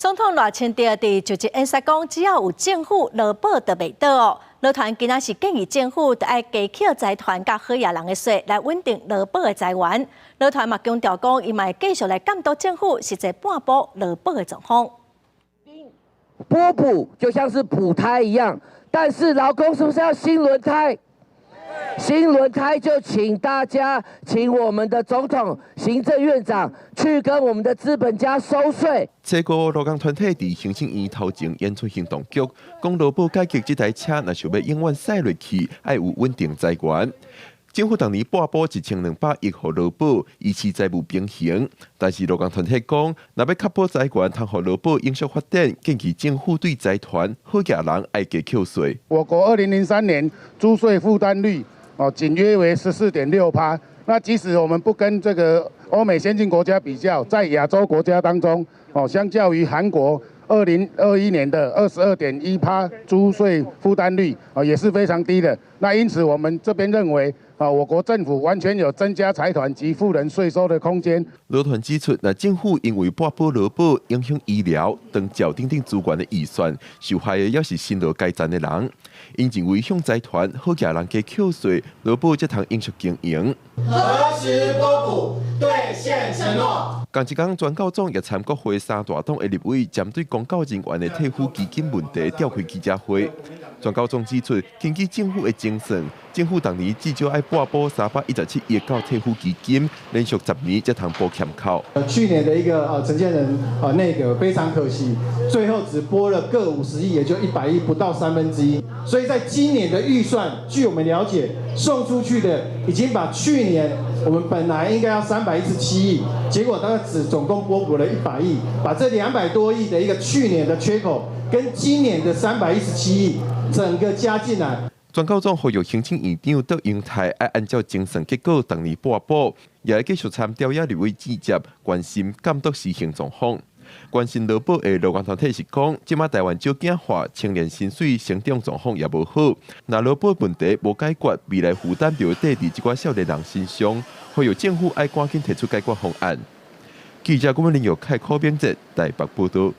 總統賴清德佇就職演說講，只要有政府，勞保就袂倒哦。勞團今仔是建議政府著愛加扣財團佮好額人的稅，來穩定勞保的財源。勞團嘛強調講，伊嘛會繼續來監督政府，實際撥補勞保的狀況。撥補就像是補胎一樣，但是勞工是不是要新輪胎？新輪胎就請大家，請我們的總統、行政院長去跟我們的資本家收稅。這個勞工團體佇行政院頭前演出行動劇，講勞保改革這台車若想欲永遠駛落去，愛有穩定財源。政府當年撥補1200億予勞保，維持財務平衡。但是勞工團體講，若欲確保財源通予勞保永續發展，建議政府對財團好額人愛加扣稅。我國2003年租稅負擔率哦，僅約為14.6%。那即使我們不跟這個歐美先進國家比較，在亞洲國家當中，哦，相較於韓國2021年的22.1%租稅負擔率，哦，也是非常低的。那因此我們這邊認為，啊，我國政府完全有增加財團及富人稅收的空間。勞團指出，若政府因為撥補勞保影響醫療、長照等等資源的預算，受害的猶是辛勞該賺的人。𪜶認為向財團好額人加扣稅，勞保才通永續經營。何時撥補？兌現承諾。仝一工，全教總也參國會三大黨的立委，針對公教人員的退撫基金問題召開記者會。全教總指出，根據政府的精算，政府逐年至少愛撥補317億到退撫基金，連續10年才通補欠口。去年的一個陳建仁內閣非常可惜，最後只撥了各50億，也就100億，不到1/3。所以在今年的預算，據我們了解，送出去的已經把去年我們本來應該要317億，結果大概只總共撥補了100億，把這200多億的一個去年的缺口，跟今年的317億整個加進來。全教總呼籲行政院長卓榮泰愛按照精算結果，逐年撥補，也會繼續參朝野立委直接關心監督施行狀況。關心勞保的勞工團體是講，這馬台灣少子化，青年薪水成長狀況也無好。若勞保問題無解決，未來負擔就會綴佇這寡少年人身上，呼籲政府愛趕緊提出解決方案。記者郭文林、有開口編輯台北報道。